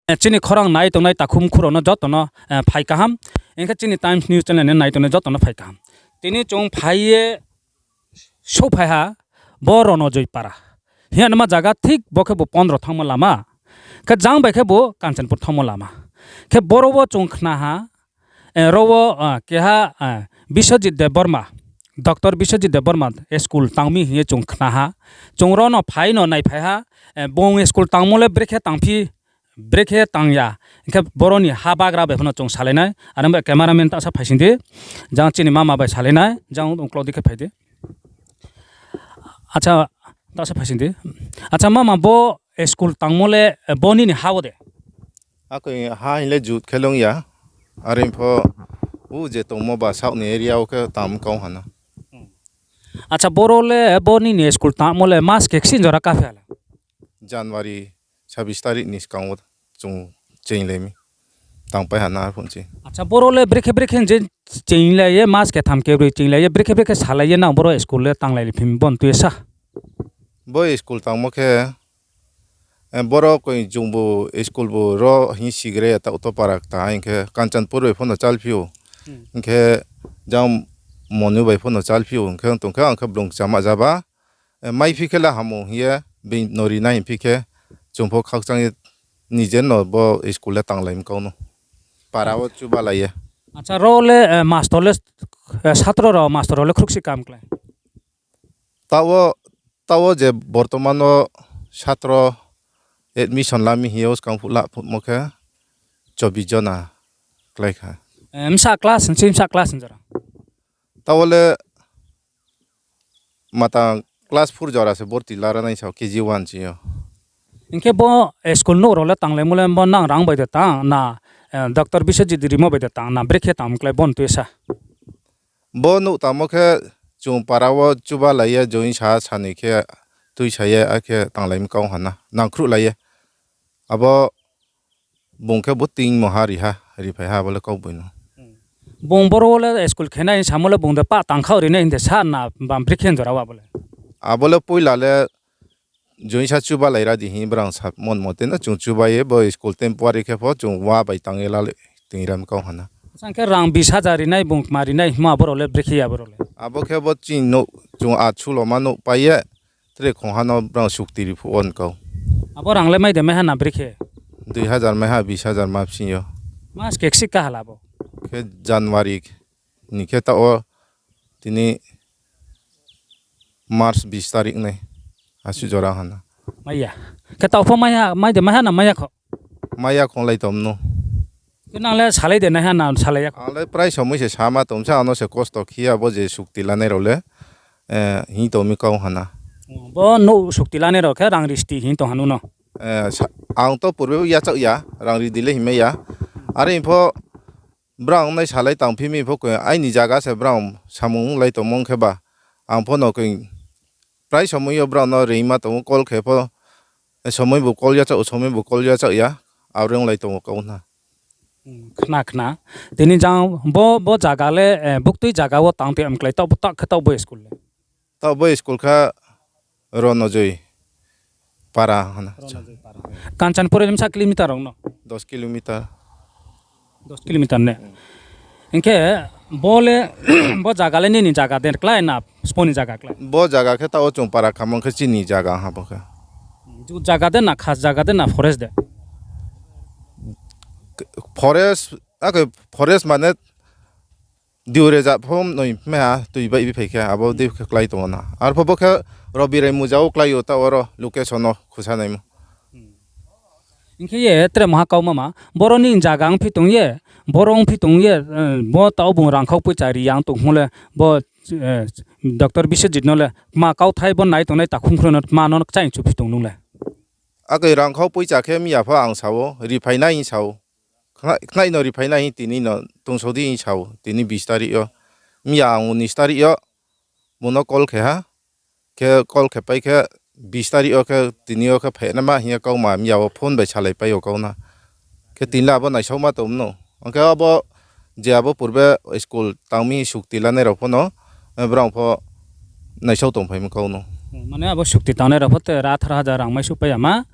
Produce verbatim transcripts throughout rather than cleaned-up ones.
Eh, chini khorang nai tongnai takhu mkhu rao no joto no, eh, phai kaham. Hing khe chini Times News channel ni nai tongnai joto no phai kaham. Tini chung phai ye souhphai ha, bo Ronojoi para hing ye naima zaga thik bo khe bo Pondro thanngmo lama. Khe jang bai khe bo Kanchanpur thanngmo lama. Khe boro wo chung khna ha, eh, ro wo, ah, keha, ah, Biswajit Debbarma, Doctor Biswajit Debbarma school tang mi hing ye chung khna ha. Chung ro no phai no naiphai ha, eh, bung school tangmo le brekhe tangphi, brekhe tang ya. Hing khe boro ni ha bagra bai pho no chung salai nai. Are ong bai cameraman tasa phaising di. Jang chini mama bai salai nai. Jang uklau di khe phai di. Acha, tasa phaising di. Acha mama, bo school tangmo le, eh, bo nini ha wo de? Akoi ha hing le jut khe long ya. Are pho, u je tongmo ba south ni area wo khe tang kau ha na. Acha, boro le bo nini school tangmo le mas khe ksin jora kaphi ha le? January sabis tarik ni skang wo chung chenglai mi. Tangpai ha na arphuh se. Acha, boro le brekhe brekhe je chenglai ye, mas khe tham khe broi chenglai ye, brekhe brekhe salai ye nang boro school le tanglai phi mi bo no tui ye sa? Bo school tangmo khe, eh, boro koi jungbu school bu ro hing sigre ya, taoh to para kta hing khe Kanchanpur bai pho no chalphi ou. Hing khe jang Monu bai pho no chalphi ou, hing khe tong khe ang khe blung kchama jaba, eh, maiphi khe le hamo hing ye, bini no ri nai hingphi khe, chung pho khakchang ye, nije no bo school le tanglai mi kau no. Para wo chubalai ye. Acha, ro le, eh, mastor le, eh, satro rao, mastor rao le khruhsi kam klái? Taoh wo, taoh wo je bortoman wo satro admission la mi hing ye, o skang phuh la phuhmo khe chobbish jona klái kha. Eh, bsa class hing se, bsa class hing jora? Taoh wo le matang class four jora se borti lara nai sao, K G one ching yo. Hing khe bo, eh, school nouh rao le tanglaimo le bo nang rang bai de tang na, eh, Doctor Biswajit rimo bai de tang na, brekhe tang klái bo no tui ye sa? Bo nouh tangmo khe chung para wo chubalai ye join sa sanoi khe tuisa ye akhe tanglai mi kau ha na, nangkhruhlai ye. Abo bung khe bo tingmo ha ri ha, riphai ha, abo le kaugboino. Bung boro wo le school khenai hing samo le bung de pah tangkhaoh ri nai hing de sa na, bam brekhe jora wo abo le? Abo le poila le join sa chubalai ra di hing brang sa mon mote no chung chuba ye bo school temporary khe pho chung wa bai tang ye la le ting ram kau ha na. Acha, hing khe rang bis hajar ri nai bung kma ri nai hingmo abo rao le brekhe ya abo rao le? Abo khe bo chini nouh chung a chuloma nouh pai ye tre khongha no brang sukti ri phuh wo kau. Abo rang le mai de mai ha na brekhe? Dui hajar mai ha, bis hajar ma bsing yo. Mas khe kchik ka hala bo? Khe January ni khe taoh wo tini March bis tarik nai, asuh jora ha na. Mai ya. Khe taoh pho mai ha, mai de mai ha na mai ya kho? Mai ya khonglai tong no. Khe nang le salai de nai ha na salai ya kho? Ang le prai somoi se sama tong se, ang no se kosto khe ya bo je sukti lanai rao le, eh, hing tong mi kau ha na. Bo nouh sukti lanai rao khe rang ri sti hing tong ha nung no? Eh, sa-, ang to purbe yachaoh ya, rang ri di le hingmai ya. Are hing pho brang nai salai tangphi mi pho khe aini zaga se brang samung lai tongmo khe ba. Ang pho no khe prai somoi yo brang no reingma tong ou, call khe pho, eh, somoi bu call yachaoh, somoi bu call yachaoh ya, abo ong lai tong ou kau na. Khna khna. Tini jang bo, bo zaga le, eh, buktui zaga wo tang tui mklái taoh bo, taoh khe taoh bo school le? Taoh bo school kha Ronojoi para ha na. Kanchanpur ni bsa kilometer rao no? Dos kilometer. Dos kilometer ne? Hing khe bo le, bo zaga le nini zaga de klái na spo ni zaga klái? Bo zaga khe taoh wo chung para khamong khe chini zaga ha bo khe. Jut zaga de na, khas zaga de na, forest de? Forest, akhe forest mane Diu reza pho noi maiha tui bai bi phai khe abo dei khe klái tong ou na. Arpho bo khe Robi Rai Muja wo klái ou, taoh oro location no khusa naimo. Hing khe ye tre maha kau mama, boro ni zaga ongphi tong ye, boro ongphi tong ye, eh, bo taoh bung rangkhau poicha ri ya ong tong hmo le, bo, eh, Doctor Biswajit no le tma kauthai bo nai tongnai takhu mkhu rao no tma no kchaih chuphi tong nung le? Akoi rangkhau poicha khe miya pho ang sa ou, ri phainai hing sa ou. Khnai, khnai no ri phainai hing tini no tongsao di hing sa ou, tini bis tarik yo. Miya ang unis tarik yo, bung no call khe ha. Khe call khe pai khe bis tarik yo khe tini yo khe phainaima hing ye kauma miya wo phone bai salai pai ou kau na. Khe tini le abo naisaoma tong mano. Ong khe abo je abo purbe school tangmi sukti lanai rao pho no, eh, brao pho naisao tongphaimo kau no. Mane abo sukti tangnai rao pho te ra atharo hajar rang maisuh pai ya ma,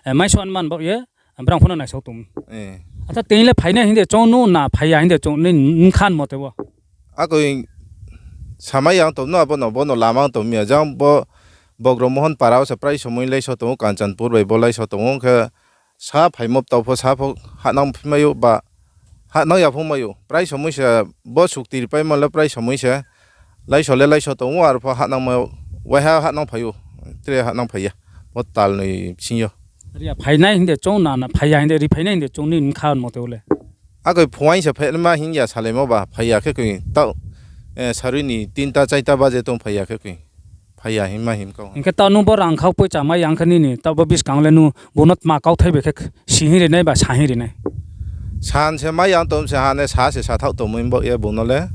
eh, maisuh man baoh ye, Brang pho no naisao tong. Acha, tini le phainai hing de choung nu na phai ya hing de choung ni mkhan mote wo? Akoi samai yang tong no abo no, bo no lama tong mi ya. Jang bo Bogro Mohon para wo se prai somoi laiso tong ou, Kanchanpur bai bo laiso tong ou, ong khe sa phaimo tau pho sa pho hahnang phi mai ou ba hahnang ya pho mai ou. Prai somoi se bo sukti ripaimo le prai somoi se laiso le laiso tong ou, ar pho hahnang mai ou, waiha hahnang phai ou, tre hahnang phai ya. Bo tal noi bsing yo. Ri ya phainai hing de choung na, na phai ya hing de, ri phainai hing de choung ni mkhan mote wo le. Akoi phuaing se phaima hing ya salaimo ba, phai ya khe koi taoh, eh, sarui ni tinta chaita baje tong phai ya khe koi. Phai ya hingma him kau. Hing khe taoh nung bo rang khau poicha mai yang khe nini, taoh bo buskang le nung bung no tma kauthai bai khe si hing ri nai ba sa hing ri nai? San se mai yang tong se ha ne sa se sa thaoh tongmoi bo ye bung no le.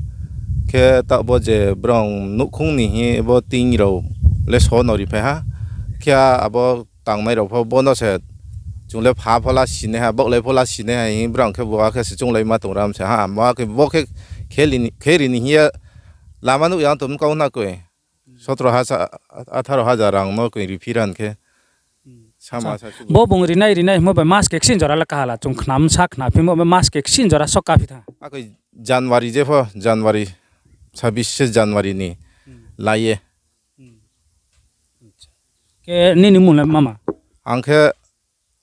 Khe taoh bo je brang nouhkhong ni hing bo ting rao le so no ri phai ha. Khe abo tangnai rao pho bo no se chung le pha pho la sinai ha, baohlai pho la sinai ha hing brang khe bo akhe se chounglaima tong ram se ha. Mo akhe bo khe kheri ni, kheri ni hing ye lama nuh yang tong kau na koi. Sotro hajar, atharo hajar rang no koi ri phi ran khe. Sama sa. Bo bung rinai rinai hingmo bai mas khe ksin jora le kaha la chung khnam sa khna phimo bai mas khe ksin jora sok ka phi tha. Akoi January je pho, January, sabis se January ni lai ye. Khe nini mung le mama? Ang khe,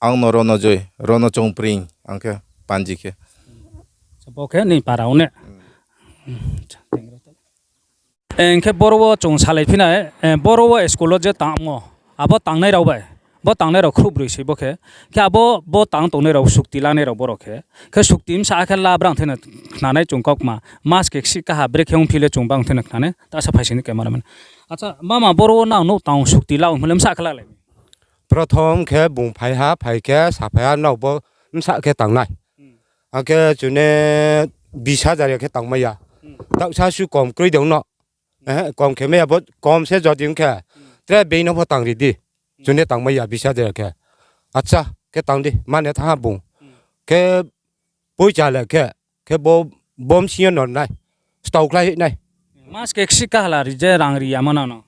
ang no Rono Joy, Rono Chongpring, ang khe panji khe. Bo khe ni para o ne? Hing khe boro wo chung salai phi nai, boro wo school wo je tangmo, abo tangnai rao bai, bo tangnai rao khrouhbroi se bo khe, khe abo bo tang tongnai rao sukti lanai rao boro khe, khe sukti bsa khe la brang theno khnanai chung kaukma, mas khe ksin kaha brekhe ongphi le chung bang theno khnanai, ta sa phai sini cameraman. Acha, mama boro wo nang nouh tang sukti la ongphi le bsa khe lalai? Prothom khe bung phai ha, phai khe saphai ha, nrao bo bsa khe tangnai. Akhe chune bis hajar ya khe tangmai ya. Taoh sa su kom kroi de ong no. Kom khe mai ya, bo kom se jodi ong khe. Tre being no pho tang ri di. Chune tangmai ya bis hajar ya khe. Acha, khe tang di, mane thanng ha bung. Khe poicha le khe, khe bo, bo bsing yo no nai. Stau khlai nai. Mas khe ksin kaha la ri je rang ri ya ma nang no?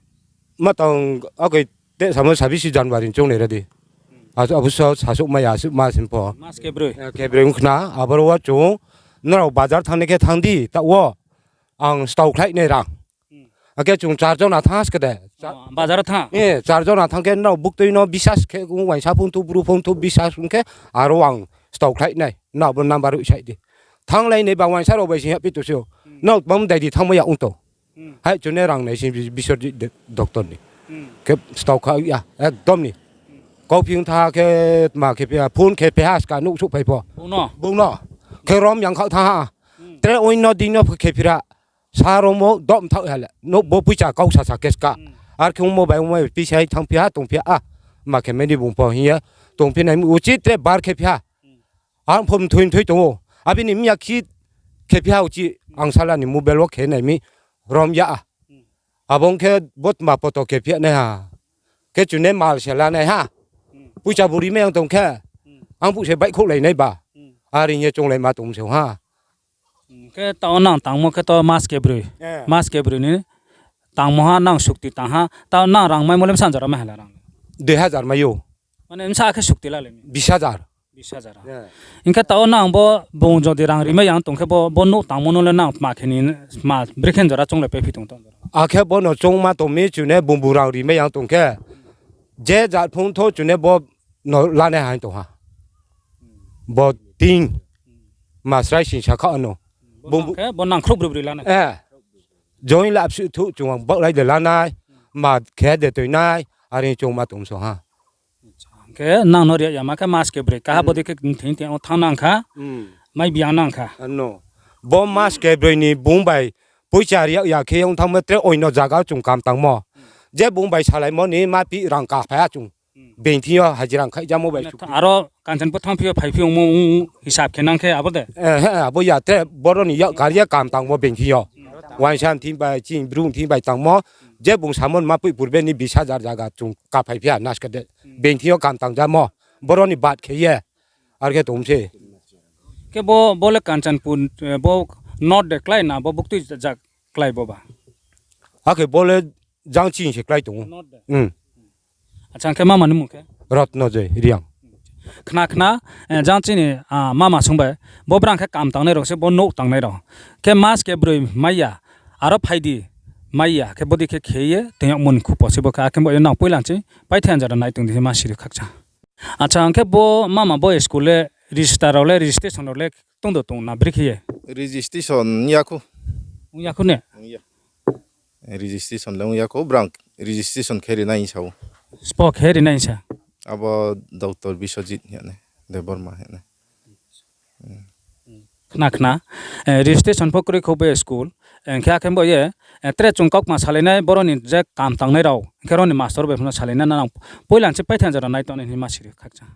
Ma tang, akoi te samo sabis January ni choungnai ra di. Abo so sasuh mai ya, asuh ma sim pho. Mas khe broi. Khe broi ong khna, aboro wo chung, nrao bazar thanngnai khe thanng di, taoh wo ang stau khlai nai rang. Akhe chung char jona thanng ha se khe de. Char jona thanng khe nrao buktui no bisas khe, uaingsa phung thu, bru phung thu, bisas ong khe, aro ang stau khlai nai, nrao bo number hoihsai di. Thannglai nai ba uaingsa rao bai sing ya pi to se o. Nrao tma dai di thanngmai ya ong tong. Hai chune rang nai sing Biswajit doctor ni. Khe stau kha ya, ekdom ni. Kauphi ong tha khe tma khe phi ha, phone khe phi ha ska nouh souhphai pho. Bung no. Khe rom yang khaoh thanng ha. Tre oino dei no khe phi ra. Sa romo dom thaoh ha le. Nouh bo poicha kau sasa khe ska. Ar khe ongmo bai ongmo pisai thanngphi ha, tongphi ha. Ma khe mani bung pho hing ye. Tongphi nai uchit tre bar khe phi ha. Ang pho mthoi mthoi tong ou. Abini mya khe khe phi ha uchih. Angsala ni mobile wo khe nai mi rom ya. Abo ong khe bo tma poto khe phi nai ha. Khe chune mal se lanai ha. Poicha bo rimai yang tong khe. Ang phuh se baihkhouhlai nai ba. Are hing ye chounglaima tong se ha. Khe taoh nang tangmo khe to mas khe broi. Mas khe broi ni tangmo ha nang sukti tang ha. Taoh nang rang maimo le bsa jora mai ha la rang? Dui hajar mai ou. Mane bsa khe sukti lalai mi? Bis hajar. Hing khe taoh nang bo bung jodi rang rimai yang tong khe bo, bo nouh tangmo no le nang tma khe ni, tma brekhe jora chounglai paiphi tong tong? Akhe bo no choungma tong mi chune bung bu rang rimai yang tong khe, je jat phung tho chune bo no lanai haing tong ha. Bo ting ma srai sing sakha ano. Bo nang khrouh broi broi lanai. Join la bsuh thuh chung ang baohlai de lanai, ma khe de toi nai, are choungma tong so ha. Khe nang no ri ya ma khe mas khe broi kaha bo dei khe thing thing o thanng nang kha, mai biang nang kha. Bo mas khe broi ni bung bai poicha ri ya khe ong thanngmo tre oino zaga chung kam tangmo. Je bung bai salaimo ni ma pi rang kaphai ha chung. Being thing yo hajira khaijamo bai. Aro Kanchanpur thanngphi yo phaiphi ongmo hisab khe nang khe abo de? Abo ya tre boro ni yak kar ye kam tangmo being thing yo. Uaingsa thing bai, chini bru thing bai tangmo. Je bung samo ma poi purbe ni bis hajar zaga chung kaphaiphi ha naska de. Being thing yo kam tangjamo. Boro ni bad khe ye. Ar khe tong se. Khe bo, bo le Kanchanpur, bo north de klái na, bo buktui ja klái bo ba? Akhe bo le jang chini se klái tong ou. Acha, khe mama ni mung khe? Ratna Joy Reang. Khna khna, jang chini mama sung bai, bo brang khe kam tangnai rao se, bo nouh tangnai rao. Khe mas khe broi mai ya, aro phai di mai ya, khe bodei khe khe ye toing yagmo ni khupo se bo khe, akhe bo ye nang poila chi paithe anjara nai tong di hima siri khakchang. Acha, hing khe bo mama bo school le register rao le, registration rao le tong do tong na bri khe ye? Registration ya khou. Ong ya khou ne? Registration le ong ya khou, brang registration khe ri nai sa ou. Spo khe ri nai sa? Abo Doctor Biswajit hing ye, Debbarma hing ye. Khna khna, registration pho kroi khou bo school, hing khe akhe bo ye, tre chung kaukma salai nai, boro ni je kam tangnai rao, hing khe ro ni master bai pho no salai nai, nang poila chi paithe anjara nai tong nai hima siri khakchang.